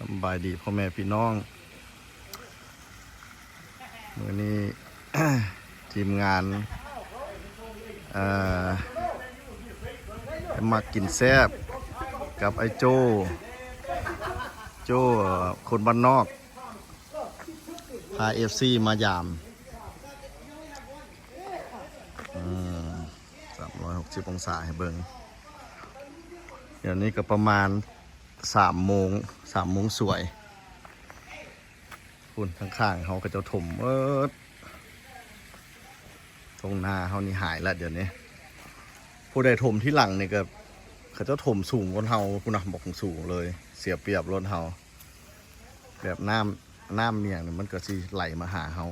ສຳບາຍດີພໍ່ແມ່ພີ່ນ້ອງ ມື້ນີ້ ທີມງານ ເອີ ມັກກິນແຊບ ກັບໄອ້ໂຈ້ ໂຈ້ ຄົນບ້ານນອກ ພາເອັຟຊີມາຢາມ ອືມ ສາມຮ້ອຍຫົກສິບອົງສາໃຫ້ເບິ່ງ. ດຽວນີ້ກໍປະມານສາມໂມງ ສາມໂມງສວຍ. ພຸ້ນ ທາງຂ້າງເຮົາເຂົາເຈົ້າຖົມເບີດ ທົ່ງນາເຮົານີ້ຫາຍລະດຽວນີ້. ຜູ້ໃດຖົມທີຫຼັງນີ້ກໍ ເຂົາເຈົ້າຖົມສູງກວ່າເຮົາພຸ້ນນະ ບັກສູງເລີຍ ເສຍປຽບໂລດເຮົາ. ແບບນ້ຳ ນ້ຳຫຍັງນີ້ມັນກໍຊິໄຫຼມາຫາເຮົາ.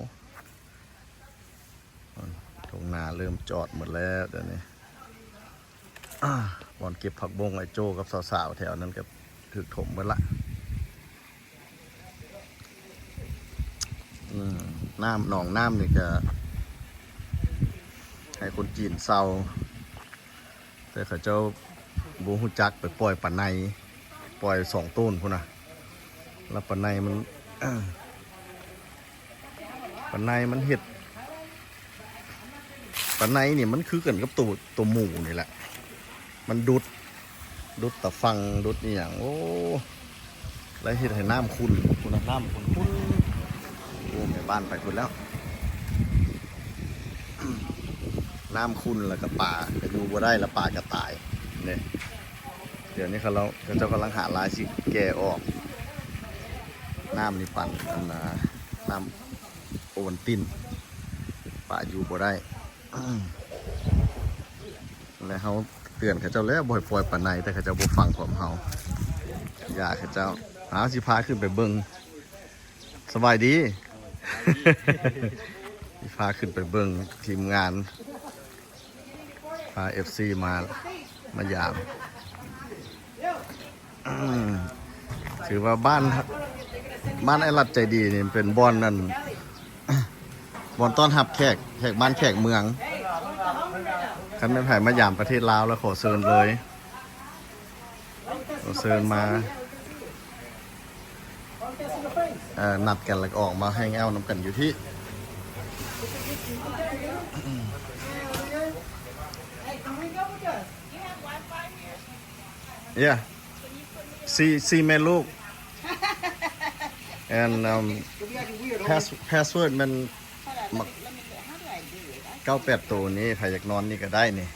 ທົ່ງນາເລີ່ມຈອດໝົດແລ້ວດຽວນີ້. ບ່ອນເກັບຜັກບົ້ງ ໄອ້ໂຈ້ກັບສາວໆແຖວນັ້ນກໍຖືກຖົມເບິດລະ. ອືມ ນ້ຳ ໜອງນ້ຳນີ້ກໍໃຫ້ຄົນຈີນເຊົ່າ ແຕ່ເຂົາເຈົ້າບໍ່ຮູ້ຈັກໄປປ່ອຍປາໄນ ປ່ອຍສອງໂຕນພຸ້ນນະ. ແລ້ວປາໄນມັນ ປາໄນມັນເຮັດ ປາໄນນີ້ມັນຄືກັນກັບໂຕ ໂຕໝູນີ້ແຫຼະ ມັນດຸດ ດຸດຕາຝັ່ງ ດຸດອີ່ຫຍັງ ໂອ້ ແລ້ວເຮັດໃຫ້ນ້ຳຂຸ່ນ ພຸ້ນນະ ນ້ຳຂຸ່ນໆ. ໂອ້ ແມ່ບ້ານໄປພຸ້ນແລ້ວ. ນ້ຳຂຸ່ນແລ້ວກໍປາກໍຢູ່ບໍ່ໄດ້ ແລ້ວປາກໍຕາຍເດ້. ດຽວນີ້ເຂົາ ເຂົາເຈົ້າກຳລັງຫາລາຍຊິແກ່ອອກ ນ້ຳນີ້ປັ່ນ ອັນນ່າ ນ້ຳໂອວັນຕິນ ປາຢູ່ບໍ່ໄດ້. ແລະເຮົາເຕືອນເຂົາເຈົ້າແລ້ວ ບໍ່ໃຫ້ປ່ອຍປາໄນ ແຕ່ເຂົາເຈົ້າບໍ່ຟັງຄວາມເຮົາ ຢ່າເຂົາເຈົ້າ. ເຮົາຊິພາຂຶ້ນໄປເບິ່ງ. ສະບາຍດີ ຊິພາຂຶ້ນໄປເບິ່ງທີມງານ ພາເອັຟຊີມາ ມາຢາມ. ອືມ ຖືວ່າບ້ານ ບ້ານອ້າຍລັດໃຈດີນີ້ເປັນບ່ອນນັ້ນ ບ່ອນຕ້ອນຮັບແຂກ ແຂກບ້ານແຂກເມືອງ. ຄັນແມ່ນໃຜມາຢາມປະເທດລາວແລ້ວ ຂໍເຊີນເລີຍ ຂໍເຊີນມາ ເອີ ນັດກັນແລ້ວກໍອອກມາແຮງເອົານຳກັນຢູ່ພີ້. Yeah. See, see ແມ່ລູກ and um pass password ແມ່ນເກົ້າແປດໂຕນີ້ ໃຜຢາກນອນນີ້ກໍໄດ້ນີ້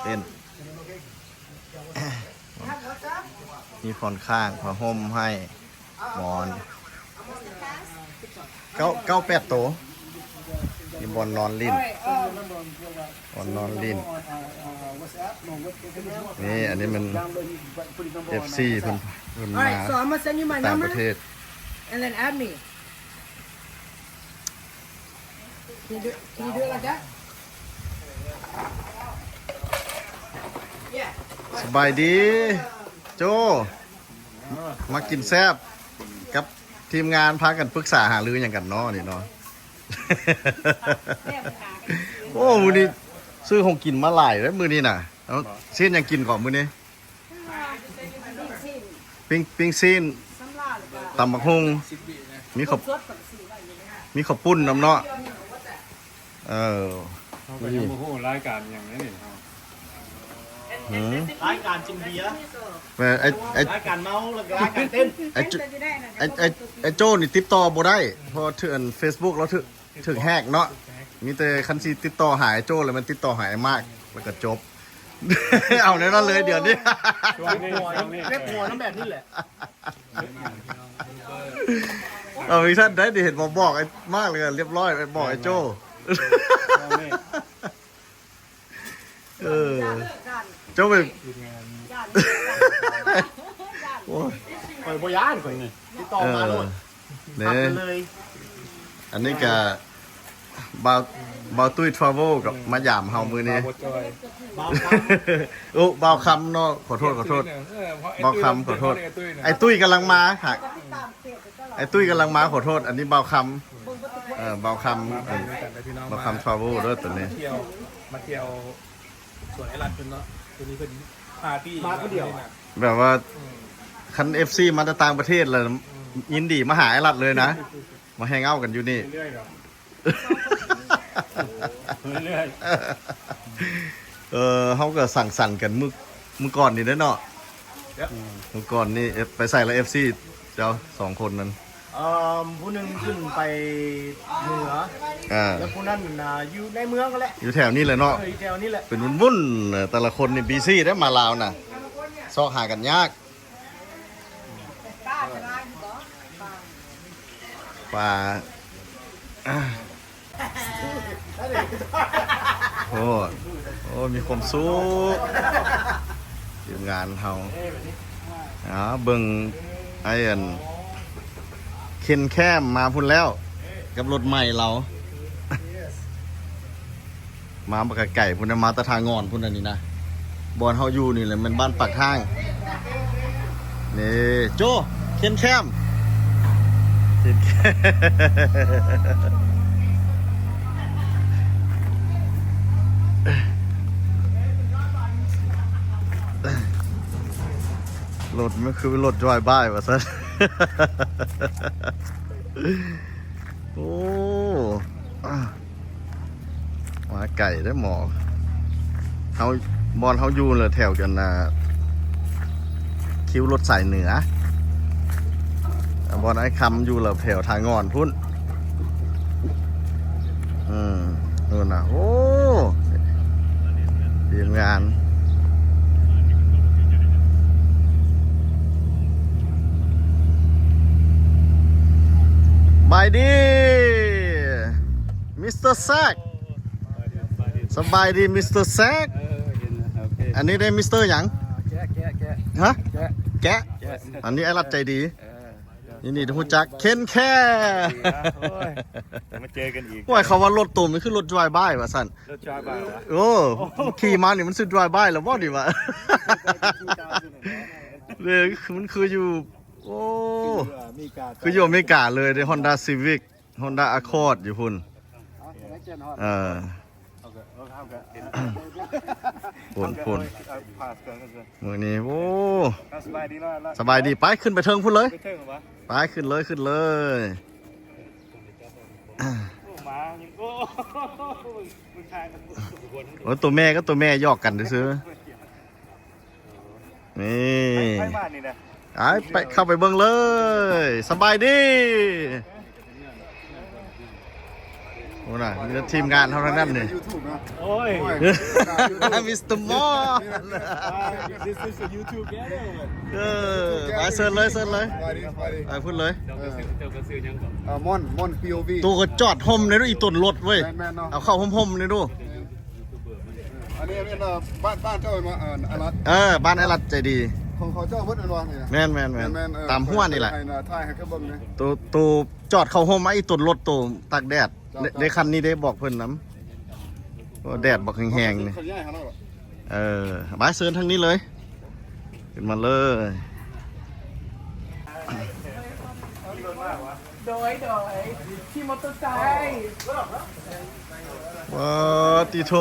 ເຕັ້ນ ມີໝອນຂ້າງ ຜ້າຫົ່ມໃຫ້ ໝອນ ເກົ້າ ເກົ້າແປດໂຕ ມີບ່ອນນອນຫຼິ້ນ ບ່ອນນອນຫຼິ້ນ. ນີ້ ອັນນີ້ມັນເອັຟຊີເພິ່ນ ເພິ່ນມາ Alright, so I'm gonna send you my ຕ່າງປະເທດ number and then add me. Can you do, can you do it like that? Yeah. ສະບາຍດີ ໂຈ້ ມາກິນແຊບກັບທີມງານ ພາກັນປຶກສາຫາລືຫຍັງກັນເນາະນີ້ເນາະ. ໂອ້ ມື້ນີ້ຊື້ຂອງກິນມາຫຼາຍເດ້ມື້ນີ້ນະ. ເອົາ ຊີ້ນຫຍັງກິນເກາະມື້ນີ້? ປີ້ງ ປີ້ງຊີ້ນ ຕຳບັກຫຸ່ງ ມີເຂົ້າ ມີເຂົ້າປຸ້ນນຳເນາະ. ເອີ ເຮົາກໍຍັງບໍ່ຮູ້ລາຍການຫຍັງເດ້ນີ້ເຮົາ ຫືມ ລາຍການກິນເບຍ ແມ່ນ ໄອ້ ໄອ້ ລາຍການເມົາ ແລ້ວກໍລາຍການເຕັ້ນ ໄອ້ ໄອ້ ໄອ້ ໄອ້ໂຈ້ນີ້ຕິດຕໍ່ບໍ່ໄດ້ ເພາະວ່າຖືກ ອັນ ເຟສບຸກລາວຖືກ ຖືກແຮັກເນາະ. ມີແຕ່ຄັນຊິຕິດຕໍ່ຫາໄອ້ໂຈ້ ແລ້ວແມ່ນຕິດຕໍ່ຫາໄອ້ມາກ ແລ້ວກໍຈົບ. ເອົາແນວນັ້ນເລີຍດຽວນີ້ ຊ່ວງນີ້ ຊ່ວງນີ້ ເກັບຫົວນຳແບບນີ້ແຫຼະ. ເອົາ ອີກຊັ້ນໄດ້ ເຫັນບໍ່ ບອກໄອ້ມາກ ແລ້ວກໍລຽບຮ້ອຍ ບອກໄອ້ໂຈ້. ເອີ ເຈົ້າໄປ ໂອ້ຍ ຂ້ອຍບໍ່ຢ້ານ ຂ້ອຍນີ້ ຕິດຕໍ່ມາໂລດ. ເອີ ເດ້ ອັນນີ້ກະບ່າວ ບ່າວຕຸ້ຍທຣາເວວ ກໍມາຢາມເຮົາມື້ນີ້. ບ່າວຄຳ ໂອ້ ບ່າວຄຳເນາະ ຂໍໂທດ ຂໍໂທດ ບ່າວຄຳ ຂໍໂທດ. ອ້າຍຕຸ້ຍກຳລັງມາ ຫາ ອ້າຍຕຸ້ຍກຳລັງມາ ຂໍໂທດ. ອັນນີ້ບ່າວຄຳ ເອີ ບ່າວຄຳ ເອີ ບ່າວຄຳທຣາເວວເດີ ຕົວນີ້ ມາທ່ຽວ ມາທ່ຽວ ສວນໄອລັດເພິ່ນເນາະ. ຕົວນີ້ເພິ່ນປາຕີ້ ມາຜູ້ດຽວ ແບບວ່າ ອືມ ຄັນເອັຟຊີມາແຕ່ຕ່າງປະເທດລະ ອືມ ຍິນດີມາຫາອ້າຍລັດເລີຍນະ ມາແຮງເອົາກັນຢູ່ນີ້ ເລື້ອຍໆ ເອີ ເຮົາກໍສັງສັນກັນມື້ ມື້ກ່ອນນີ້ເດ້ເນາະ ມື້ກ່ອນນີ້ ເອັຟ ໄປໃສລະ ເອັຟຊີ ເຈົ້າສອງຄົນນັ້ນ? ເອີ ຜູ້ໜຶ່ງຂຶ້ນໄປເໜືອ ອ່າ ແລ້ວຜູ້ນັ້ນນະຢູ່ໃນເມືອງຫັ້ນແຫຼະ ຢູ່ແຖວນີ້ແຫຼະເນາະ ເອີ ຢູ່ແຖວນີ້ແຫຼະ ເປັນວຸ້ນໆ ແຕ່ລະຄົນນີ້ບີຊີເດ້ ມາລາວນະ ຊອກຫາກັນຍາກ. ປາ ໂອ້ ໂອ້ ມີຄວາມສຸກ ທີມງານເຮົາ ອາ ເບິ່ງ ໄອ້ອັນ ເຄັນແຄມມາພຸ້ນແລ້ວ ກັບລົດໃໝ່ລາວ. ມາບັກກະໄກພຸ້ນນະ ມາແຕ່ທ່າງ່ອນພຸ້ນນະນີ້ນະ ບ່ອນເຮົາຢູ່ນີ້ແຫຼະແມ່ນບ້ານປາກທາງ ນີ້ ໂຈ້ ເຄັນແຄມ ເຄັນແຄມ ລົດມັນຄືລົດດຣາຍບາຍວ່າຊັ້ນ ໂອ້ ມາໄກເດ້ໝໍ ເຮົາ ບ່ອນເຮົາຢູ່ລະແຖວກັນນະ ຄິວລົດສາຍເໜືອ ບ່ອນອ້າຍຄຳຢູ່ລະແຖວທ່າງ່ອນພຸ້ນ ອືມ ໂນ່ນນະ ໂອ້ ທີມງານ ສະບາຍດີ ມິສເຕີແຊັກ ສະບາຍດີ ມິສເຕີແຊັກ ເອີ ເຫັນແລ້ວ ໂອເຄ ອັນນີ້ໄດ້ມິສເຕີຫຍັງ? ແກະ ແກະ ແກະ ຮະ? ແກະ ແກະ ແກະ ອັນນີ້ອ້າຍລັດໃຈດີ ເອີ ຍິນດີທີ່ຮູ້ຈັກ ເຄັນແຄ ໂອ້ຍ ມາເຈີກັນອີກ ໂອ້ຍ ເຂົາວ່າລົດໂຕນີ້ຄືລົດດຣາຍບາຍວ່າຊັ້ນ ລົດດຣາຍບາຍຫວາ? ໂອ້ ຂີ່ມານີ້ມັນຊິດຣາຍບາຍແລ້ວບໍ່ນີ້ຫວາ? ເດ້ ມັນຄືຢູ່ ໂອ້ ຄືຢູ່ອາເມລິກາເລີຍເດ້ ຮອນດ້າຊີວິກ ຮອນດ້າອາຄອດຢູ່ພຸ້ນ ເອີ ພຸ້ນ ພຸ້ນ ມື້ນີ້ ໂອ້ ສະບາຍດີ ໄປ ຂຶ້ນໄປເທິງພຸ້ນເລີຍ ໄປ ຂຶ້ນເລີຍ ຂຶ້ນເລີຍ ໂອ້ ໂຕແມ່ກັບໂຕແມ່ຫຍອກກັນຊື່ໆ ນີ້ ໄປ ໄປບ້ານນີ້ນະ ໄປ ໄປ ເຂົ້າໄປເບິ່ງເລີຍ ສະບາຍດີ ໂອ້ນະ ມີແຕ່ທີມງານເຮົາທັງນັ້ນນີ້ ໂອ້ຍ ມິສເຕີມອນ This is a YouTube channel ເອີ ໄປ ເຊີນເລີຍ ເຊີນເລີຍ ສະບາຍດີ ສະບາຍດີ ໄປພຸ້ນເລີຍ ເຈົ້າກໍຊື່ ເຈົ້າກໍຊື່ຫຍັງກໍ ອ່າ ມອນ ມອນ ພີໂອວີ ໂຕກໍຈອດຮົ່ມໃນອີ່ຕົນລົດເວີຍ ແມ່ນໆເນາະ ເອົາເຂົ້າຮົ່ມໆນີ້ດູ ອັນນີ້ແມ່ນ ເອີ ບ້ານ ບ້ານເຈົ້າແມ່ນບໍ່? ເອີ ອາລັດ ເອີ ບ້ານອາລັດໃຈດີ ຂອງເຂົາເຈົ້າເບິດແມ່ນບໍ່ນີ້ນະ? ແມ່ນໆ ແມ່ນ ແມ່ນໆ ເອີ ຕາມຮົ້ວນີ້ແຫຼະ ໃຫ້ນະ ຖ່າຍໃຫ້ເຂົາເບິ່ງນີ້ ໂຕ ໂຕຈອດເຂົ້າຮົ່ມ ໄອ້ຕົນລົດໂຕຕາກແດດ ເຈົ້າ ໃນ ໃນຄັນນີ້ເດ້ ບອກເພິ່ນນຳ ໂອ້ ແດດບັກແຮງໆນີ້ ເອີ ມາເຊີນທາງນີ້ເລີຍ ຂຶ້ນມາເລີຍ ໂດຍ ໂດຍ ຂີ່ມໍເຕີໄຊ ວ້າ ຕິໂທ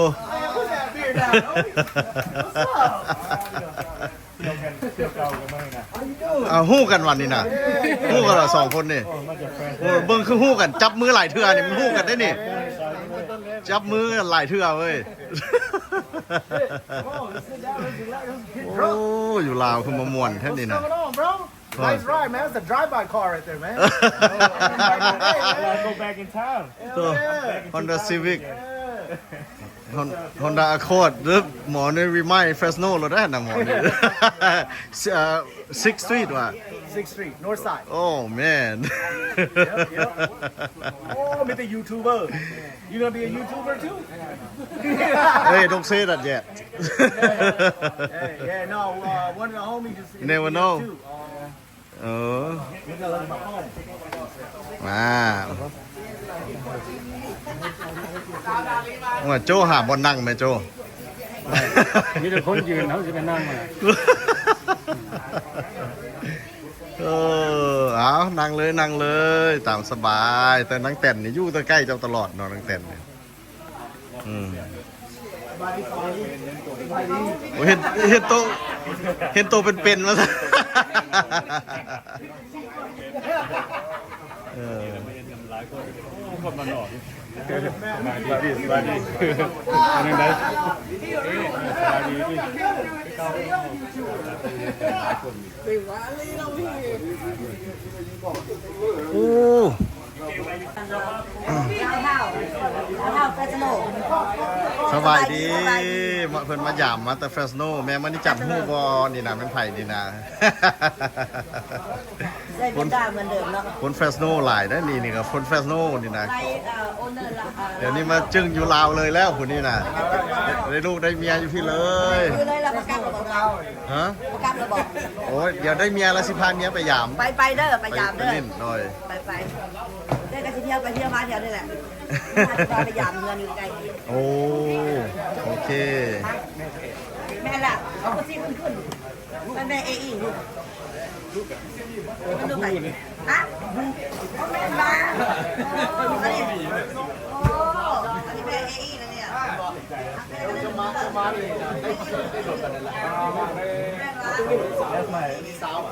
ເອົາ ຮູ້ກັນວັນນີ້ນະ ຮູ້ກັນລະສອງຄົນນີ້ ໂອ້ ເບິ່ງຄືຮູ້ກັນ ຈັບມືຫຼາຍເທື່ອນີ້ ມັນຮູ້ກັນໄດ໋ນີ້ ຈັບມືກັນຫຼາຍເທື່ອເວີຍ ໂອ້ ຢູ່ລາວຄືມາມ່ວນແທ້ນີ້ນະ Nice ride, man. That's a drive-by car right there, man. Gotta go back in town. ໂຕ Honda Civic Hon- Honda Accord ເດີ ໝໍນີ້ remind Fresno ໂລດໄດ໋ນະ ໝໍນີ້ Sixth Street ວ່າ Sixth Street, North Side. Oh man. Yep, yep. Oh, ມີແຕ່ YouTuber. You gonna be a YouTuber too? Hey, don't say that yet. Yeah, yeah, no, uh, one of the homies is, is Never know. Too. ເອີ ມາ ວ່າໂຈ້ຫາບ່ອນນັ່ງແມໂຈ້ ມີແຕ່ຄົນຢືນ ເຮົາຊິໄປນັ່ງມາ ເອີ ເອົາ ນັ່ງເລີຍ ນັ່ງເລີຍ ຕາມສະບາຍ ແຕ່ນາງແຕນນີ້ຢູ່ແຕ່ໃກ້ເຈົ້າຕະຫຼອດເນາະ ນາງແຕນນີ້. ອືມ ໂອ້ ເຮັດ ເຮັດໂຕະ ເຫັນໂຕເປັນໆ ວ່າຊັ້ນ. ເອີ ຄົນບ້ານນອກ. ສະບາຍດີ ສະບາຍດີ ເປັນຈັ່ງໃດ? ສະບາຍດີຕິ? ໂອ້ ສະບາຍດີ ສະບາຍດີ ເພິ່ນມາຢາມມາແຕ່ເຟຣສໂນ. ແມ່ມະນີຈັນຮູ້ບໍ່ ນີ້ນະ ແມ່ນໃຜນີ້ນະ? ໃສ່ແວ່ນຕາເໝືອນເດີມເນາະ. ຄົນເຟຣສໂນຫຼາຍເດ້ ນີ້ ນີ້ກໍຄົນເຟຣສໂນນີ້ນະ. ດຽວນີ້ມາຈຶ່ງຢູ່ລາວເລີຍແລ້ວ ຜູ້ນີ້ນະ ໄດ້ລູກໄດ້ເມຍຢູ່ພີ້ເລີຍ. ຄືເລີຍລະ ປະກັບລະບໍ່? ຮະ? ປະກັບລະບໍ່? ໂອ້ຍ ດຽວໄດ້ເມຍລະຊິພາເມຍໄປຢາມ. ໄປ ໄປເດີ ໄປຢາມເດີ. ໄປຫຼິ້ນ ໂດຍ ໄປ ໄປ ເດີ ກໍຊິທ່ຽວໄປທ່ຽວມາແຖວນີ້ແຫຼະ. ພາໄປຢາມເຮືອນຢູ່ໃກ້. ໂອ້ ໂອເຄ ແມ່ນລະ ເອົາຊິຂຶ້ນ ຂຶ້ນ ໄປແມ່ເອອີ ມັນດູໄປ ຮະ? ບໍ່ແມ່ນວ່າ ໂອ້ ອັນນີ້ ໂອ້ ອັນນີ້ແມ່ເອອີ ນັ້ນນີ້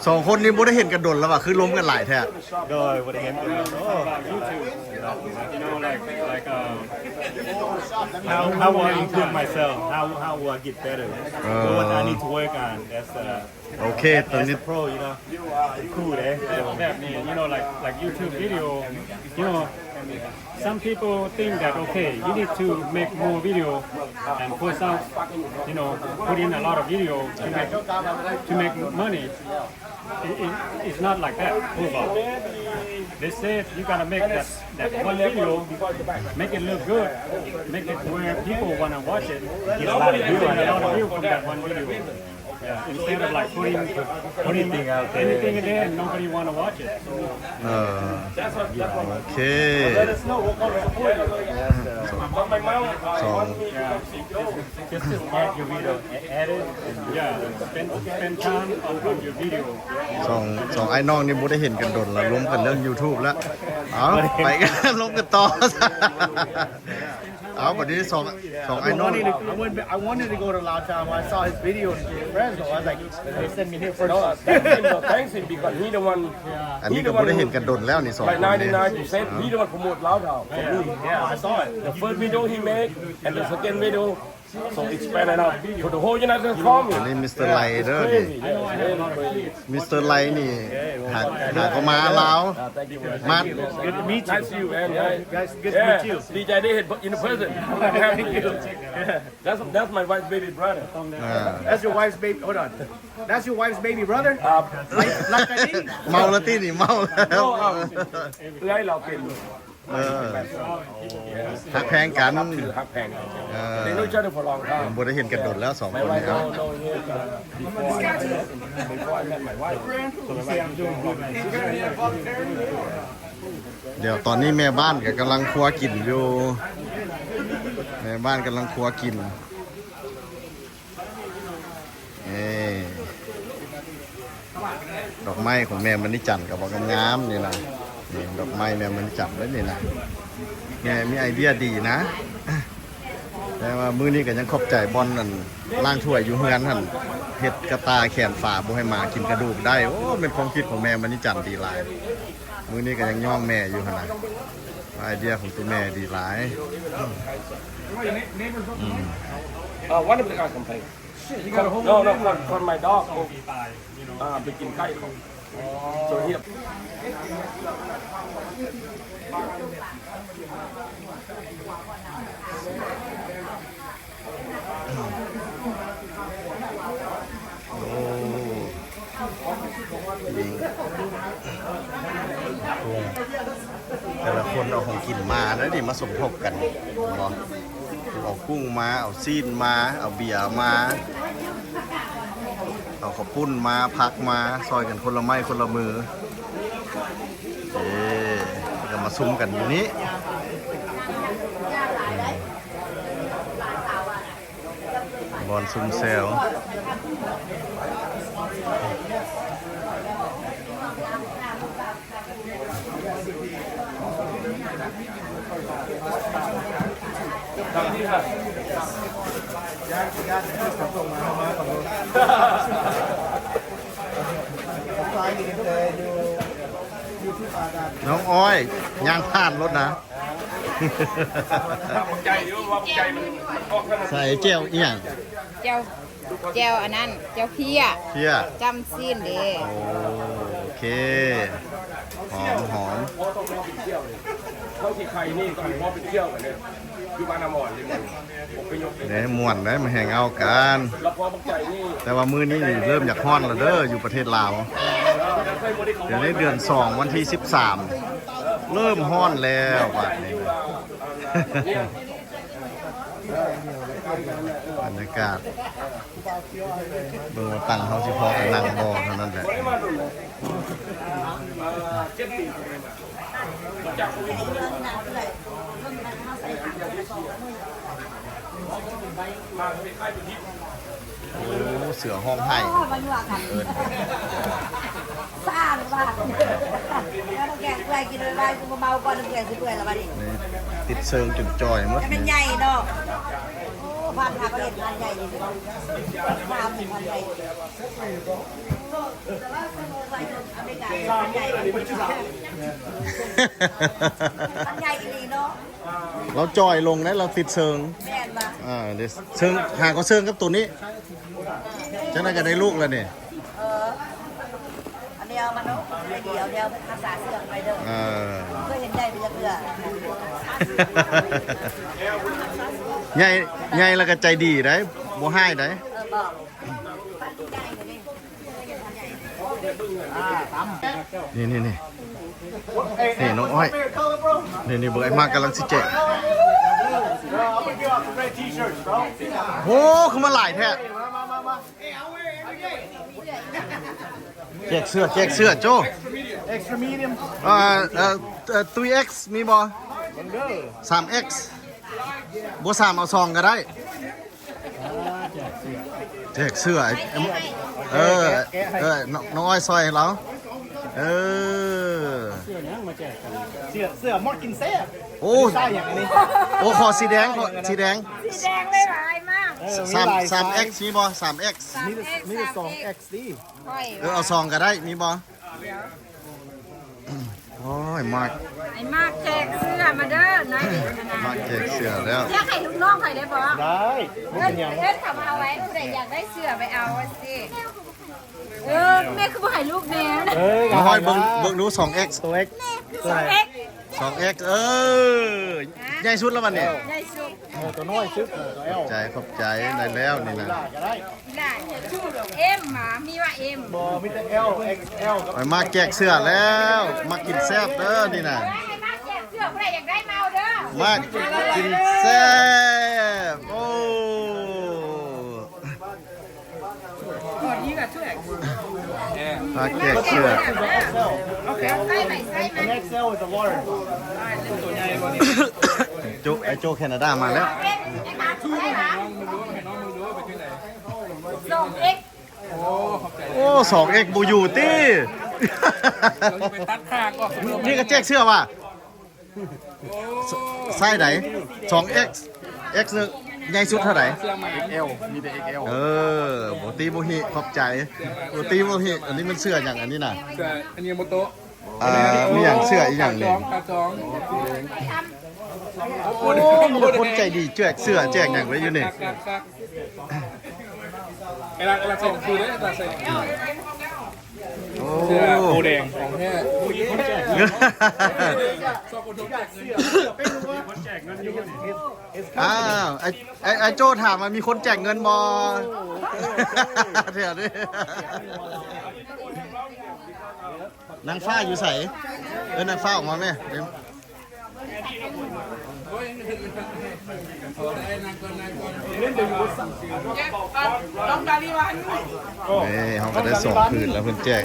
ສອງຄົນນີ້ບໍ່ໄດ້ເຫັນກັນດົນແລ້ວວ່າ ຄືລົມກັນຫຼາຍແທ້. ໂດຍ ບໍ່ໄດ້ເຫັນກັນດົນ. ໂອ້ You know, like, like, uh, how, how will I improve myself? How, how will I get better? ເອີ What I need to work on as a, ໂອເຄ as, ຕອນນີ້ as a pro, you know? Cool, eh? ແບບນີ້ you know, like, like YouTube video, you know, some people think that, okay, you need to make more video and post out, you know, put in a lot of video to make, to make money. It, it, it's not like that. They said you gotta make that, that one video, make it look good, make it where people wanna watch it, get a lot of view and a lot of view from that one video. Yeah, instead of, like, putting, putting anything out there, anything in there, nobody wanna watch it. ເອີ ໂອເຄ Let us know what kind of support you need. Yes, uh, but my mom, uh, ສອງ wants me to come see you. Just, just add your video, add it, and yeah, spend, spend time on, on your video. ສອງ ສອງອ້າຍນ້ອງນີ້ບໍ່ໄດ້ເຫັນກັນດົນລະ ລົມກັນເລື່ອງ YouTube ລະ. ເອົາ ໄປກັນ ລົມກັນຕໍ່. ເອົາ ບັດນີ້ສອງ ສອງອ້າຍນ້ອງ I wanted to, I went, I wanted to go to Lao Town. I saw his video in Fresno. I was like, they sent me here first. No, thanks him, no, thanks him because he the one, ອັນນີ້ກໍບໍ່ໄດ້ເຫັນກັນດົນແລ້ວນີ້ ສອງຄົນນີ້ like ninety-nine percent, he the one promote Lao Town for me. Yeah, I saw it. The first video he made and the second video, so expand it out for the whole United States. ອັນນີ້ມິສເຕີໄລເດີ Crazy, yeah, it's really crazy. ມິສເຕີໄລນີ້ ຫາ ຫາກໍມາລາວ Thank you. ມາ Good to meet you. Nice to meet you, man. Yeah. Guys, good to meet you. ດີໃຈໄດ້ເຫັນ in person. Thank you. That's, that's my wife's baby brother. ອ່າ That's your wife's baby. Hold on. That's your wife's baby brother? ເມົາລະຕິນີ້ ເມົາແລ້ວ. ເອື້ອຍລາວເປັນ ເອີ ຮັກແພງກັນ ຮັກແພງກັນ. ເອີ They know each other for a long time. ບໍ່ໄດ້ເຫັນກັນດົນແລ້ວ ສອງຄົນນີ້. They know each other for a long time. ດຽວຕອນນີ້ແມ່ບ້ານກໍກຳລັງຄົວກິນຢູ່ ແມ່ບ້ານກຳລັງຄົວກິນ. ເອີ ດອກໄມ້ຂອງແມ່ມະນີຈັນກໍບໍ່ງາມໆ ນີ້ນະ. ນີ້ດອກໄມ້ແມ່ມະນີຈັນເດ້ນີ້ນະ. ແມ່ມີໄອເດຍດີນະ. ແຕ່ວ່າມື້ນີ້ກໍຍັງຂອບໃຈບ່ອນນັ້ນ ລ້າງຖ້ວຍຢູ່ເຮືອນຫັ້ນ ເຮັດກະຕ່າແຂນຝາບໍ່ໃຫ້ໝາກິນກະດູກໄດ້. ໂອ້ ແມ່ນຄວາມຄິດຂອງແມ່ມະນີຈັນດີຫຼາຍ. ມື້ນີ້ກໍຍັງຍ້ອງແມ່ຢູ່ຫັ້ນນະ. ໄອເດຍຂອງຕົວແມ່ດີຫຼາຍ. ອືມ Uh, one of the guys complained. No, no, 'cause, 'cause my dog go, uh, ໄປກິນໄກ່ເຂົາ. So he ໂອ້ ນີ້ ໂອ້ ແຕ່ລະຄົນເອົາຂອງກິນມາເດ້ນີ້ ມາສົມທົບກັນເນາະ. ເອົາກຸ້ງມາ ເອົາຊີ້ນມາ ເອົາເບຍມາ ເອົາເຂົ້າປຸ້ນມາ ຜັກມາ ຊ່ອຍກັນຄົນລະໄມ້ຄົນລະມື. ເອີ ກໍມາຊຸມກັນຢູ່ນີ້ ອືມ ບ່ອນຊຸມແຊວ. ຍາດ ຍາດ ຍາດ ສົ່ງມາ ເອົາມາກ່ອນເນາະ. ນ້ອງອ້ອຍຍ່າງຜ່ານລົດນະ. ໃສ່ແຈ່ວອີ່ຫຍັງ? ແຈ່ວ ແຈ່ວອັນນັ້ນ ແຈ່ວເພຍ ເພຍ ຈ້ຳຊີ້ນເດ້. ໂອເຄ ຫອມ ຫອມ. ເດ້ ມ່ວນໄດ໋ ມາແຮງເອົາກັນ. ແຕ່ວ່າມື້ນີ້ເລີ່ມຢາກຮ້ອນແລ້ວເດີ ຢູ່ປະເທດລາວ. ດຽວນີ້ເດືອນສອງ ວັນທີສິບສາມ ເລີ່ມຮ້ອນແລ້ວບາດນີ້. ບັນຍາກາດ ເບິ່ງວ່າຕັ່ງເຮົາຊິພໍກັນນັ່ງບໍ່ເທົ່ານັ້ນແຫຼະ. ໂອ້ ເສືອຮ້ອງໄຫ້ ເອີ້ນ ສ້າງວ່າ ແລ້ວແກງເປື່ອຍກິນໄວໆ ກູບໍ່ເມົາກ່ອນ ເປື່ອຍຊິເປື່ອຍແລ້ວບັດນີ້. ນີ້ຕິດເຊີງຈົນຈ່ອຍໝົດ ແຕ່ມັນໃຫຍ່ເນາະ. ໂອ້ ພັນຫາກໍເຫັນພັນໃຫຍ່ນີ້ ພັນ ພັນໃຫຍ່ ອາເມລິກາພັນໃຫຍ່ ພັນໃຫຍ່ອີ່ຫຼີເນາະ. ລາວຈ່ອຍລົງໄດ໋ ລາວຕິດເຊີງ. ແມ່ນບໍ່? ອ່າ ເດ້ ເຊີງ ຫາກໍເຊີງກັບໂຕນີ້. ຈັ່ງໃດກໍໄດ້ລູກແລ້ວນີ້. ເອີ ອັນນີ້ເອົາມາເນາະ ໄດ້ດີ ເອົາແນວຮັກສາເຊື່ອໄປເດີ. ເອີ ເຄີຍເຫັນໃຫຍ່ໄປຈັກເທື່ອ. ໃຫຍ່ ໃຫຍ່ແລ້ວກໍໃຈດີໄດ໋ ບໍ່ຮ້າຍໄດ໋. ເອີ ບໍ່ ນີ້ ນີ້ ນີ້ ນີ້ ນ້ອງອ້ອຍ ນີ້ ນີ້ ເບິ່ງ ໄອ້ມາກກຳລັງຊິແຈກ. ໂອ້ ຄືມາຫຼາຍແທ້. ແຈກເສື້ອ ແຈກເສື້ອໂຈ້. ເອີ ເອີ ເອີ ທຣີເອັກ ມີບໍ່? ສາມເອັກ ບໍ່ ສາມ ເອົາສອງກໍໄດ້. ແຈກເສື້ອ ເອີ ເອີ ນ້ອງ ນ້ອງອ້ອຍຊ່ອຍໃຫ້ລາວ. ເອີ ເສື້ອຫຍັງມາແຈກກັນ? ເສື້ອ ເສື້ອມາກິນແຊບ. ໂອ້ ໃສ່ຫຍັງອັນນີ້? ໂອ້ ຂໍສີແດງ ຂໍສີແດງ. ສີແດງຫຼາຍໆ ມາກ. ເອີ ສາມ ສາມເອັກ ມີບໍ່? ສາມເອັກ ມີແຕ່ສອງເອັກ ຕິ. ເອີ ເອົາສອງກໍໄດ້ ມີບໍ່? ໂອ້ຍ ມາກ ໄອ້ມາກແຈກເສື້ອມາເດີ ນາຍເອກນະ. ມາກແຈກເສື້ອແລ້ວ ແຈກໃຫ້ລູກນ້ອງຂ້ອຍໄດ້ບໍ່? ໄດ້ ບໍ່ເປັນຫຍັງ. ເອີ້ນເຂົາມາເອົາໄວ້ ຜູ້ໃດຢາກໄດ້ເສື້ອໄປເອົາຊິ. ເອີ ແມ່ຄືບໍ່ໃຫ້ລູກແດ່. ເອີ ນ້ອງອ້ອຍ ເບິ່ງ ເບິ່ງດູ ສອງເອັກ ໂຕເອັກ ສອງເອັກ ເອີ ໃຫຍ່ສຸດແລ້ວບັດນີ້. ໃຫຍ່ສຸດ. ເອີ ໂຕນ້ອຍສຸດ ເອີ ໂຕແອວ. ຂອບໃຈ ຂອບໃຈ ໄດ້ແລ້ວນີ້ນະ. ອີ່ຫຼ້າຊື່ເອັມ ໝາມີວ່າເອັມ. ບໍ່ ມີແຕ່ແອວ ເອັກແອວ. ໄປມາແຈກເສື້ອແລ້ວ ມາກິນແຊບເດີນີ້ນະ. ໃຫ້ມາແຈກເສື້ອ ຜູ້ໃດຢາກໄດ້ມາເອົາເດີ. ມາກິນແຊບ. ໂອ້ ມາແຈກເສື້ອ. ໂຈ ໄອ້ໂຈແຄນາດາມາແລ້ວ. ສອງເອັກ ໂອ້ ສອງເອັກ ບໍ່ຢູ່ຕິ. ນີ້ກໍແຈກເສື້ອວ່າ ໄຊໃດ? ສອງເອັກ ເອັກ ໃຫຍ່ສຸດເທົ່າໃດ? ເອັກແອວ ມີແຕ່ເອັກແອວ. ເອີ ບໍ່ຕິບໍ່ຫິ ຂອບໃຈ. ບໍ່ຕິບໍ່ຫິ. ອັນນີ້ມັນເສື້ອຫຍັງອັນນີ້ນະ? ເສື້ອອາຍິໂມໂຕະ. ອ່າ ມີຫຍັງ ເສື້ອອີຫຍັງນີ້? ໂອ້ ມີແຕ່ຄົນໃຈດີແຈກເສື້ອແຈກຫຍັງໄວ້ຢູ່ນີ້. ໄອ້ລັກ ໄອ້ລັກ ໃສ່ຄືເດ້ ໃສ່ ໂອ້ ເສື້ອໂບແດງຂອງແທ້. ອ້າວ ໄອ້ ໄອ້ ໄອ້ໂຈ້ຖາມວ່າມີຄົນແຈກເງິນບໍ່? ດຽວນີ້ ນາງຟ້າຢູ່ໃສ? ເອີ້ນນາງຟ້າອອກມາແມ່. ນີ້ ເຮົາກໍໄດ້ສອງຜືນແລ້ວ ເພິ່ນແຈກ.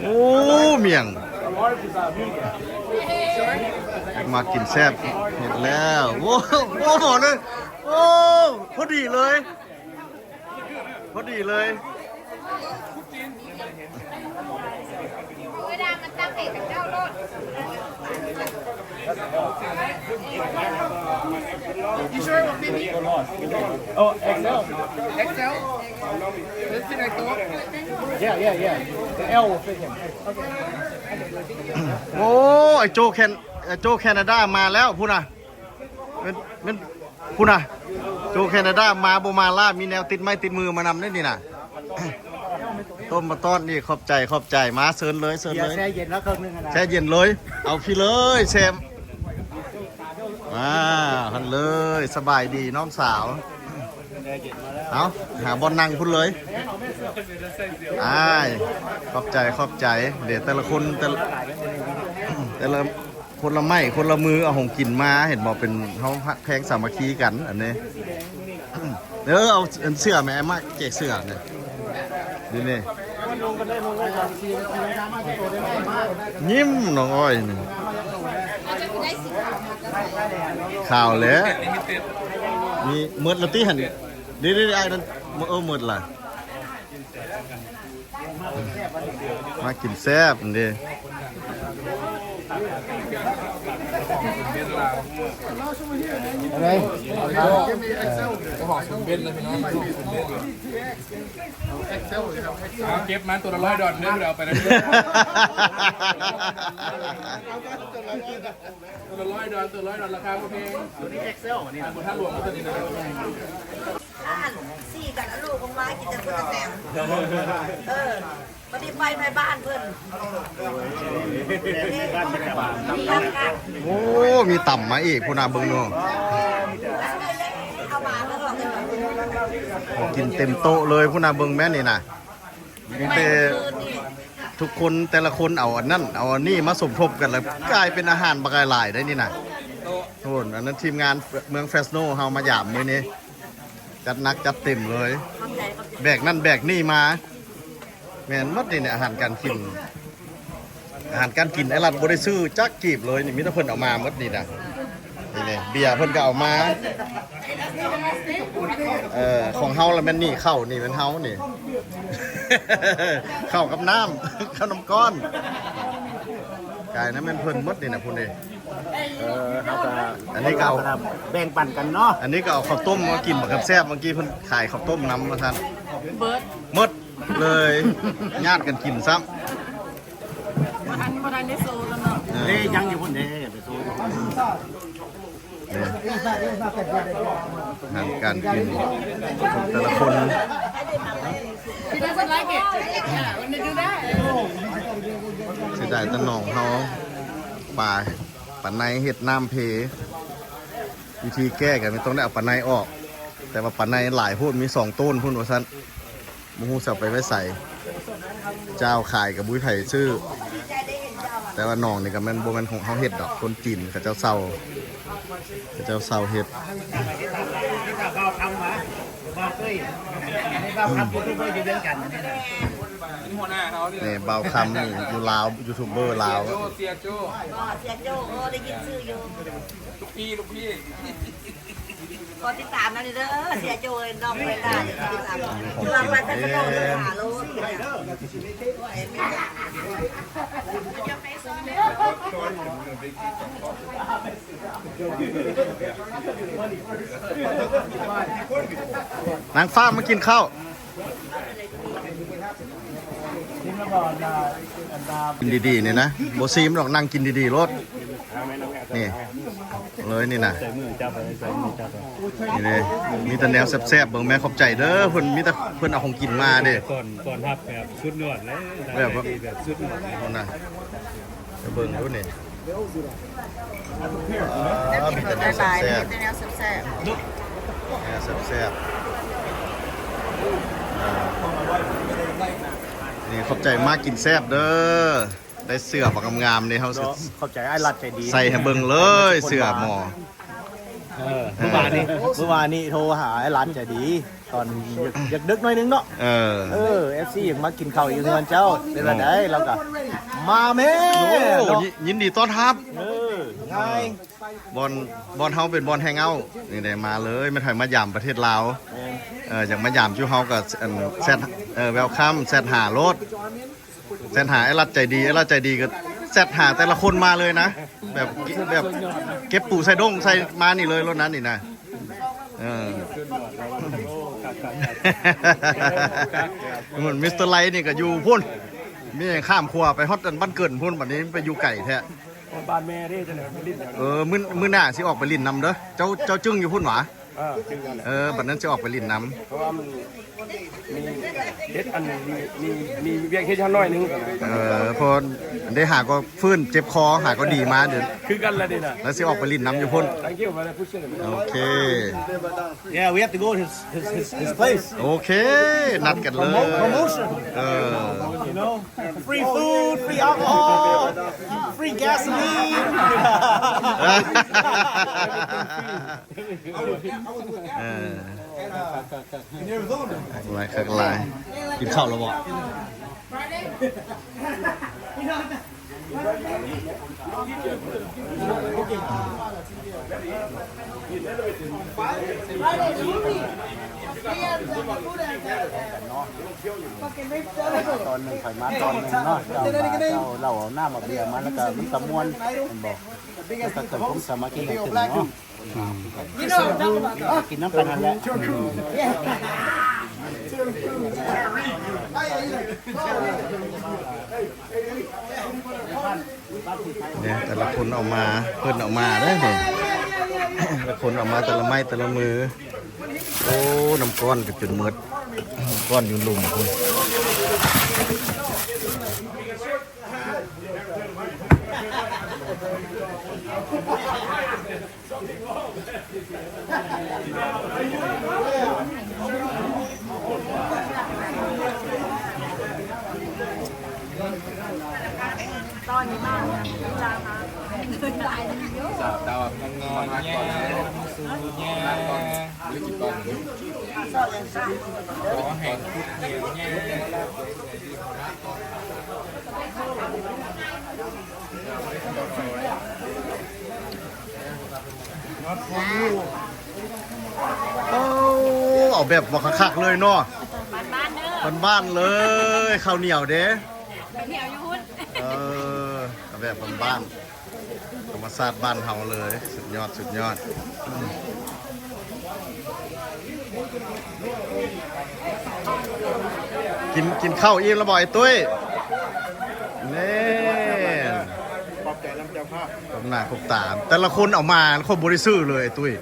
ໂອ້ ໝ້ຽງ ມາກິນແຊບ ເຫັນແລ້ວ. ໂອ້ ໂອ້ ບອກເລີຍ ໂອ້ ພໍດີເລີຍ ພໍດີເລີຍ. ເວລາ You sure it will fit me? Oh, X L. X L? Does it fit my throat? Yeah, yeah, yeah. The L will fit him. ໂອ້ ໄອ້ໂຈແຄນ ໄອ້ໂຈແຄນາດາມາແລ້ວພຸ້ນນະ. ແມ່ນ ແມ່ນ ພຸ້ນນະ ໂຈແຄນາດາມາບໍ່ມາລະ ມີແນວຕິດໄມ້ຕິດມືມານຳເດ້ນີ້ນະ. ຕົ້ມມາຕ້ອນນີ້ ຂອບໃຈ ຂອບໃຈ ມາເຊີນເລີຍ ເຊີນເລີຍ ແຊ່ເຢັນແລ້ວເຄິ່ງໜຶ່ງຫັ້ນນະ ແຊ່ເຢັນເລີຍ ເອົາພີ້ເລີຍແຊມ ອ່າ ຫັ້ນເລີຍ ສະບາຍດີນ້ອງສາວ. ເອົາ ຫາບ່ອນນັ່ງພຸ້ນເລີຍ ອ້າຍ ຂອບໃຈ ຂອບໃຈ ເດ ແຕ່ລະຄົນ ແຕ່ລະ ແຕ່ລະ ຄົນລະໄມ້ຄົນລະມືເອົາຂອງກິນມາ ເຫັນບໍ່ ເປັນເຮົາຮັກແພງສາມັກຄີກັນ ອັນນີ້ ເອີ ເອົາອັນເສື້ອແມ່ ມາແຈກເສື້ອນີ້ ນີ້ ນີ້ ຍິ້ມນ້ອງອ້ອຍນີ້ ຂາວແຫຼະ ມີໝົດລະຕິຫັ້ນ ນີ້ໆ ອ້າຍນັ້ນ ເອີ ໝົດລະ. ມາກິນແຊບເດ້ ເອົາເກັບມາໂຕລະຮ້ອຍດອນເດີ ເອົາໄປນຳ ໂຕລະຮ້ອຍດອນ ໂຕລະຮ້ອຍດອນ ລາຄາບໍ່ແພງ ໂຕນີ້ X L ນີ້ ທາງຫຼວງ ໂຕນີ້ນະ. ອ່ານ ສີ່ກັນ ເອົາລູກອອກມາກິນແຕ່ຄົນລະແຊວ ເອີ ບັດນີ້ໄປແມ່ບ້ານເພິ່ນ ໂອ້ ມີຕຳມາອີກພຸ້ນນະ ເບິ່ງດູ ເອົາມາເພິ່ນອອກເລີຍ ຂອງກິນເຕັມໂຕະເລີຍພຸ້ນນະ ເບິ່ງແມ່ນນີ້ນະ ມີແຕ່ທຸກຄົນ ແຕ່ລະຄົນເອົາອັນນັ້ນເອົາອັນນີ້ມາສົມທົບກັນ ແລ້ວກາຍເປັນອາຫານບັກຫຼາຍໆໄດ໋ນີ້ນະ. ໂອ້ ອັນນັ້ນທີມງານເມືອງເຟສໂນເຮົາມາຢາມມື້ນີ້ ຈັດໜັກຈັດເຕັມເລີຍ ຂອບໃຈ ຂອບໃຈ ແບກນັ້ນແບກນີ້ມາ ແມ່ນໝົດນີ້ ອາຫານການກິນ ອາຫານການກິນ ໄອ້ລັດບໍ່ໄດ້ຊື້ຈັກກີບເລີຍນີ້ ມີແຕ່ເພິ່ນເອົາມາໝົດນີ້ນະ ນີ້ເບຍເພິ່ນກໍເອົາມາ ເອີ ຂອງເຮົາລະແມ່ນນີ້ ເຂົ້ານີ້ແມ່ນເຮົານີ້ ເຂົ້າກັບນ້ຳ ເຂົ້ານ້ຳກ້ອນ ກາຍນັ້ນແມ່ນເພິ່ນໝົດນີ້ນະ ພຸ້ນເດ້. ເອີ ເຮົາກໍ ອັນນີ້ກໍເອົາ ແບ່ງປັນກັນເນາະ ອັນນີ້ກໍເອົາເຂົ້າຕົ້ມມາກິນບັກແຊບໆ ເມື່ອກີ້ເພິ່ນຂາຍເຂົ້າຕົ້ມນຳວ່າຊັ້ນ ເບິດ ໝົດເລີຍ ຍາດກັນກິນຊ້ຳ ອັນບໍ່ທັນໄດ້ໂຊກັນເນາະ ເອີ ເດ້ ຍັງຢູ່ພຸ້ນເດ້ ໄປໂຊຢູ່ພຸ້ນ ເດ້ ອາຫານການກິນຂອງແຕ່ລະຄົນ She doesn't like it. Yeah, when they do that. ເສຍດາຍແຕ່ໜອງເຮົາ ປາ ປາໄນເຮັດນ້ຳເພ ວິທີແກ້ກໍແມ່ນຕ້ອງໄດ້ເອົາປາໄນອອກ ແຕ່ວ່າປາໄນຫຼາຍໂພດ ມີສອງໂຕນພຸ້ນວ່າຊັ້ນ ບໍ່ຮູ້ຊິເອົາໄປໄວ້ໃສ ເຈົ້າຂາຍກໍບໍ່ມີໃຜຊື້ ແຕ່ວ່າໜອງນີ້ກໍແມ່ນ ບໍ່ແມ່ນຂອງເຮົາເຮັດດອກ ຄົນຈີນເຂົາເຈົ້າເຊົ່າ ເຂົາເຈົ້າເຊົ່າເຮັດ ບ່າວຄຳຫວາ ບ່າວເຄີຍ ອັນນີ້ບ່າວຄຳ ຢູທູບເບີຢູ່ວຽງຈັນ ນີ້ນະ ອັນນີ້ຫົວໜ້າເຮົານີ້ ນີ້ບ່າວຄຳນີ້ຢູ່ລາວ ຢູທູບເບີລາວ ເສຍໂຈ້ ເສຍໂຈ້ ເສຍໂຈ້ ໂອ້ ໄດ້ຍິນຊື່ຢູ່ ລູກພີ່ ລູກພີ່ ຂໍຕິດຕາມນຳເດີ ເສຍໂຈ້ເອີຍ ນ້ອງເວລາ ຕິດຕາມ ຄືວ່າໄປເປັນໂຕເດີ ຫາໂລດ. ນາງຟ້າມາກິນເຂົ້າ ກິນດີໆ ນີ້ນະ ບໍ່ຊີມດອກ ນັ່ງກິນດີໆໂລດ ນີ້ເລີຍນີ້ນະ ໃສ່ມືຈັບໄວ້ ໃສ່ມືຈັບໄວ້ ນີ້ເດ້ ມີແຕ່ແນວແຊບໆ ເບິ່ງແມ່ ຂອບໃຈເດີ ເພິ່ນມີແຕ່ເພິ່ນເອົາຂອງກິນມາເດ້ ຕ້ອນ ຕ້ອນຮັບແບບສຸດຍອດເລີຍ ແບບວ່າ ແບບສຸດຍອດເລີຍ ພຸ້ນນະ ໄປເບິ່ງດູນີ້ ອ່າ ມີແຕ່ແນວແຊບໆ ມີແຕ່ແນວແຊບໆ ແນວແຊບໆ ອ່າ ນີ້ຂອບໃຈ ມາກິນແຊບເດີ ໄດ້ເສື້ອບັກງາມໆນີ້ ເຮົາຊິ ເນາະ ຂອບໃຈອ້າຍລັດໃຈດີ ໃສ່ໃຫ້ເບິ່ງເລີຍ ເສື້ອໝໍ ເອີ ເອີ ມື້ວານນີ້ ມື້ວານນີ້ໂທຫາອ້າຍລັດໃຈດີ ຕອນດຶກໆ ໜ້ອຍໜຶ່ງເນາະ ເອີ ເອີ ເອັຟຊີ ຢາກມາກິນເຂົ້າຢູ່ເຮືອນເຈົ້າ ເປັນແບບໃດ ເອີ ລາວກໍມາແມ້ ໂອ້ ເນາະ ຍິນ ຍິນດີຕ້ອນຮັບ ເອີ ງ່າຍ ບ່ອນ ບ່ອນເຮົາເປັນບ່ອນແຮງເອົາ ນີ້ແຫຼະ ມາເລີຍ ແມ່ນໃຜມາຢາມປະເທດລາວ ແມ່ນ ເອີ ຢາກມາຢາມຈຸເຮົາກໍ ອັນ ແຊັດ ເອີ ແວວຄຳ ແຊັດຫາໂລດ ແຊັດຫາອ້າຍລັດໃຈດີ ອ້າຍລັດໃຈດີກໍ ແຊັດຫາແຕ່ລະຄົນມາເລີຍນະ ແບບ ແບບເກັບປູໃສ່ດົ້ງໃສ່ມານີ້ເລີຍ ລົດນັ້ນນີ້ນະ. ເອີ ມັນ ມິສເຕີໄລນີ້ກໍຢູ່ພຸ້ນ ມີຂ້າມຂົວໄປຮອດອັນບ້ານເກີນພຸ້ນ ບັດນີ້ໄປຢູ່ໄກແທ້. ບ້ານແມ່ເດ້ ຈັ່ງໃດໄປຫຼິ້ນແຖວນັ້ນ. ເອີ ມື້ ມື້ໜ້າຊິອອກໄປຫຼິ້ນນຳເດີ ເຈົ້າ ເຈົ້າຈຶ່ງຢູ່ພຸ້ນຫວາ? ເອີ ຈຶ່ງນັ້ນແຫຼະ. ເອີ ບັດນັ້ນຊິອອກໄປຫຼິ້ນນຳ ເພາະວ່າມັນມີເຮັດອັນ ມີ ມີ ມີວຽກເຮັດຢູ່ຫັ້ນໜ້ອຍໜຶ່ງ. ເອີ ເພາະໄດ້ຫາກໍຟື້ນເຈັບຄໍ ຫາກໍດີມາເດີ ຄືກັນລະເດ້ນະ ແລ້ວຊິອອກໄປຫຼິ້ນນຳຢູ່ພຸ້ນ. Thank you very much. ໂອເຄ. Yeah, we have to go to his, his, his, his place. ໂອເຄ ນັດກັນເລີຍ. Promo-, promotion. ເອີ You know, free food, free alcohol, free gasoline. ເອີ ຄັກຫຼາຍ ຄັກຫຼາຍ. ກິນເຂົ້າແລ້ວບໍ່? ຕອນໜຶ່ງ ຂ້ອຍມາຕອນໜຶ່ງເນາະ ເຈົ້າມາ ເຈົ້າເຫຼົ້າເອົານ້ຳເອົາເບຍມາ ແລ້ວກໍມັນກໍມ່ວນ ແມ່ນບໍ່? ແລ້ວກໍເກີດຄວາມສາມັກຄີກັນຂຶ້ນເນາະ. ອືມ ກິນນຳກັນຫັ້ນແຫຼະ. ເດ້ ແຕ່ລະຄົນເອົາມາ ເພິ່ນເອົາມາເດ້ ແຕ່ລະຄົນເອົາມາແຕ່ລະໄມ້ແຕ່ລະມື. ໂອ້ ນ້ຳກ້ອນກໍຈົນໝົດ ນ້ຳກ້ອນຢູ່ລຸ່ມພຸ້ນ. ຕອນນີ້ມາເວລາມາ ສາວຕາວັບງອນແຍ່ ມາສູ່ແຍ່ ຂໍໃຫ້ຄຸດແຍ່ວແຍ່. ໂອ້ ເອົາແບບວ່າຄັກໆເລີຍເນາະ ບ້ານໆເດີ ບ້ານໆເລີຍ. ເຂົ້າໜຽວເດ້ ເຂົ້າໜຽວຢູ່ພຸ້ນ. ເອີ ເອົາແບບບ້ານໆ ທຳມະຊາດບ້ານເຮົາເລີຍ. ສຸດຍອດ ສຸດຍອດ. ກິນ ກິນເຂົ້າອີ່ມແລ້ວບໍ່ໄອ້ຕຸ້ຍ? ແນ່ ຂອບໃຈນຳເຈົ້າພາບ ຄົບໜ້າຄົບຕາ. ແຕ່ລະຄົນເອົາມາ ຄົນບໍ່ໄດ້ຊື້ເລີຍໄອ້ຕຸ້ຍ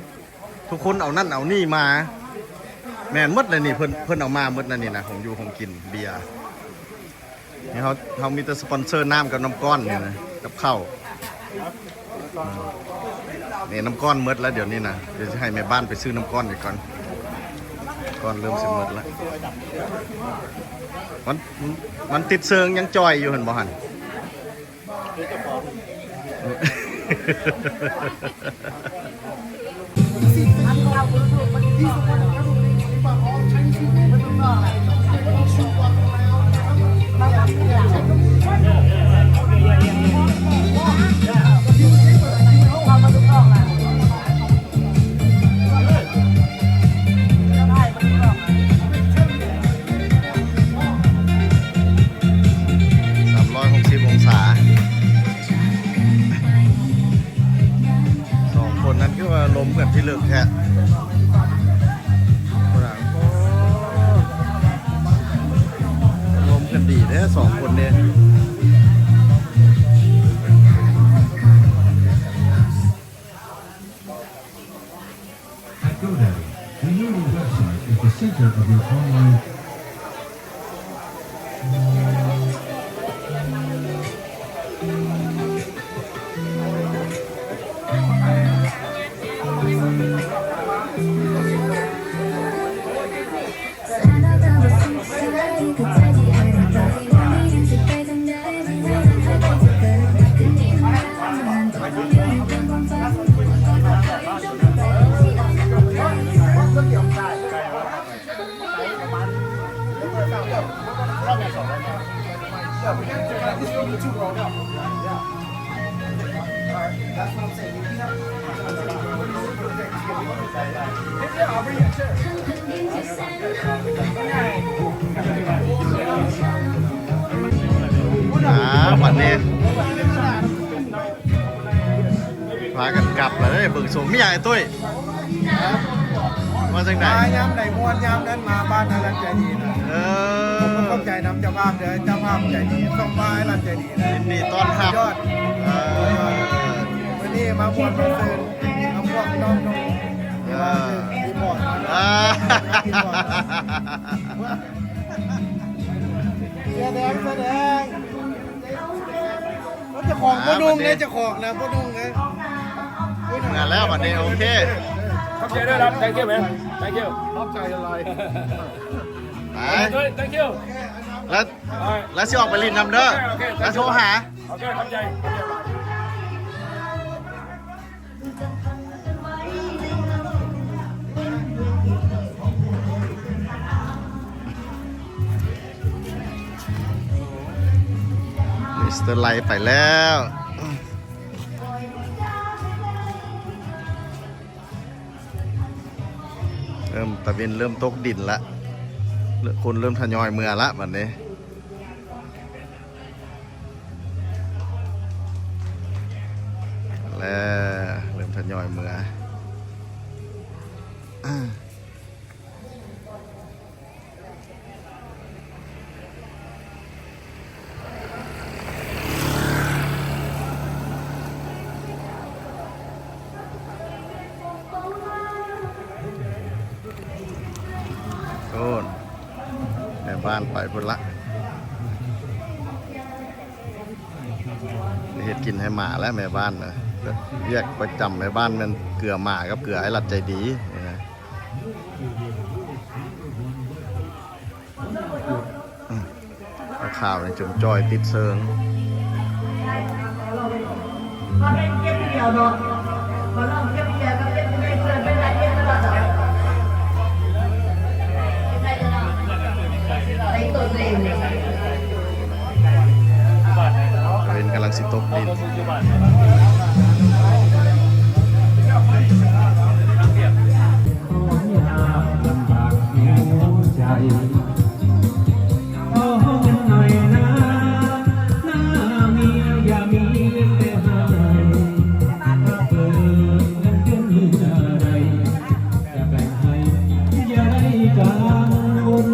ທຸກຄົນເອົານັ້ນເອົານີ້ມາ. ແມ່ນໝົດແຫຼະນີ້ ເພິ່ນ ເພິ່ນເອົາມາໝົດນະນີ້ນະ ຂອງຢູ່ຂອງກິນ ເບຍ. ນີ້ເຮົາ ເຮົາມີແຕ່ສະປອນເຊີນ້ຳກັບນ້ຳກ້ອນນີ້ນະ ກັບເຂົ້າ. ນີ້ນ້ຳກ້ອນໝົດແລ້ວດຽວນີ້ນະ ດຽວຊິໃຫ້ແມ່ບ້ານໄປຊື້ນ້ຳກ້ອນອີກກ່ອນ ກ້ອນເລີ່ມຊິໝົດແລ້ວ. ມັນ ມັນຕິດເຊີງຍັງຈ່ອຍຢູ່ຫັ້ນບໍ່ຫັ້ນ? Three sixty ສອງຄົນນັ້ນຄືວ່າລົມກັນທີ່ເລິກແທ້. ໂອ້ ລົມກັນດີເດ້ສອງຄົນນີ້. At GoDaddy, we know your website is the center of your online ພາກັນກັບແລ້ວເດ້ ເບິ່ງຊົມ. ມີຫຍັງ ອ້າຍຕຸ້ຍ? ວ່າຈັ່ງໃດ? ມາຍາມໃດມ່ວນຍາມນັ້ນ ມາບ້ານອາລັນໃຈດີນະ. ເອີ ຂອບໃຈນຳເຈົ້າພາບເດີ ເຈົ້າພາບໃຈດີ ສົ່ງມາອາລັນໃຈດີນະ. ຍິນດີຕ້ອນຮັບ. ຍອດ. ເອີ ມື້ນີ້ມາມ່ວນມາຊື່ນກັບພວກນ້ອງໆ ເອີ ທີ່ບອກມາ. ເອີ ທີ່ບອກມາ. ເສື້ອແດງ ເສື້ອແດງ. ເຈົ້າຂອງບໍ່ນຸ່ງເດ້ ເຈົ້າຂອງນະບໍ່ນຸ່ງເດ້. ເມືອແລ້ວບັດນີ້. ໂອເຄ ຂອບໃຈເດີລັດ. Thank you man. Thank you. ຂອບໃຈຫຼາຍ. ໄປ Thank you. ແລ້ວ ແລ້ວຊິອອກໄປຫຼິ້ນນຳເດີ. ໂອເຄ ໂອເຄ ແລ້ວໂທຫາ. ໂອເຄ ຂອບໃຈ. ມິສເຕີໄລໄປແລ້ວ. ເລີ່ມ ຕາເວັນເລີ່ມຕົກດິນລະ ຄົນເລີ່ມທະຍອຍເມືອລະບັດນີ້. ແລ້ວເລີ່ມທະຍອຍເມືອ. ໂອ້ ແມ່ບ້ານໄປພຸ້ນລະ ໄປເຮັດກິນໃຫ້ໝາແລ້ວແມ່ບ້ານນະ. ວຽກປະຈຳແມ່ບ້ານແມ່ນເກືອໝາກັບເກືອອ້າຍລັດໃຈດີ. ອືມ ຂາວໆນີ້ຈົມຈ່ອຍຕິດເຊີງ. ຕາເວັນກຳລັງຊິຕົກດິນ. ຂໍຍາມລຳບາກຫົວໃຈ ຂໍເງິນໜ້ອຍນາ ນາເມຍຢ່າມີແຕ່ໃຫ້ ຖ້າເປີດເງິນເດືອນເມື່ອໃດ ຈະແບ່ງໃຫ້ ຢ່າໄດ້ກັງວົນ.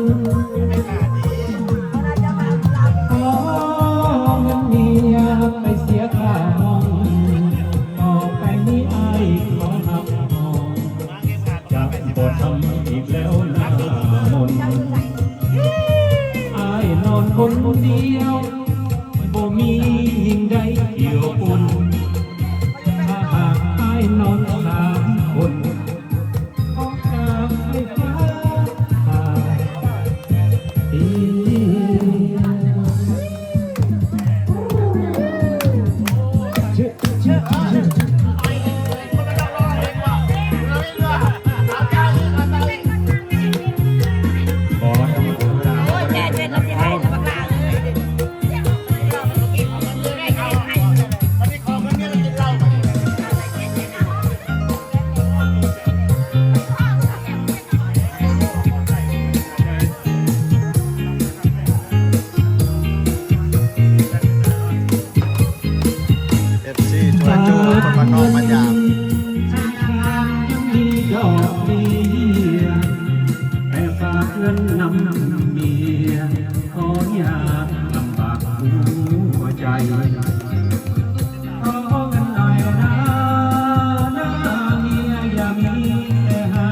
ຂໍເງິນເມຍໄປເສຍຄ່າຫ້ອງ ຕໍ່ໄປນີ້ອ້າຍຂໍຮັບຮອງ ຈະບໍ່ທຳອີກແລ້ວໜ້າມົນ. ອ້າຍນອນຄົນດຽວ ບໍ່ມີຍິງໃດກ່ຽວປົນ ຖ້າຫາກອ້າຍນອນສາມຄົນ ຂອງກາງໄຟຟ້າ ເອັຟຊີ ຊ່ວຍໂຈ້ ຄົນບ້ານນອກມາຢາມ. ມີດອກເບ້ຍ ແຕ່ຝາກເງິນນຳເມຍ ຂໍຍາມລຳບາກຫົວໃຈ. ຂໍເງິນໜ້ອຍນາ ນາເມຍຢ່າມີແຕ່ໃຫ້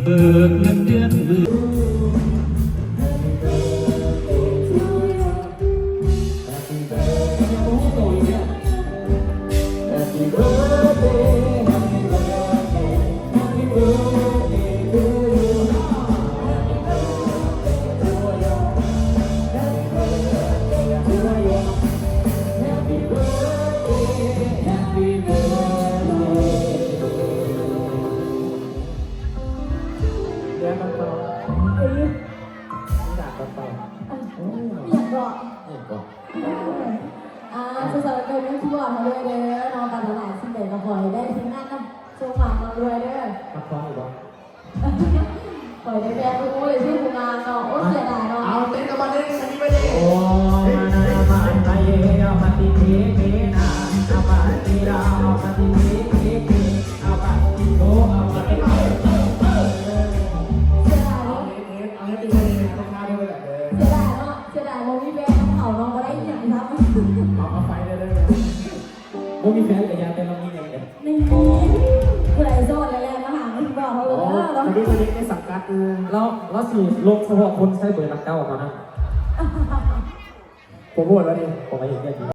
ເບີກເງິນເດືອນມື້. ເລື່ອງຕໍ່ໄປ ເອີຍ ອັນ ອີ່ຫຍັງເກາະ? ອີ່ຫຍັງເກາະ? ອ່າ ສຸກສັນວັນເກີດເລື່ອງທວນເຮົາດ້ວຍເດີເນາະ ປາຖະໜາສິ່ງໃດກໍຂໍໃຫ້ໄດ້ສິ່ງນັ້ນນະ ສົມຫວັງຮ່ຳລວຍເດີ. ມັກຟ້ອງອີກບໍ່? ຂ້ອຍໄດ້ແຟນຜູ້ໂອ້ ໄດ້ຊື່ຜູ້ງາມເນາະ. ໂອ້ ເສຍດາຍເນາະ. ເອົາເຕັ້ນກັນມາເດ້ ອັນນີ້ມາເດ້. ໂອ້ ມານາມາໄທຍາມາຕິເທເທນາ ອາປາຕິລາມ ບໍ່ມີແຟນກໍຢ່າ ແຕ່ລາວມີຫຍັງເດ້. ນີ້ ຜູ້ໃດໂສດແລ້ວແລ່ນມາຫາ ບໍ່ບອກເຮົາເດີ. ໂອ້ ເຮົາເດີ ບໍ່ໄດ້ສັງກັດ. ລາວ ລາວຊິລົງສະເພາະຄົນໃຊ້ເບີຫຼັກເກົ້າເທົ່ານັ້ນ. ໂປຣໂມດແລ້ວນີ້ ບໍ່ໄດ້ເຮັດວຽກ.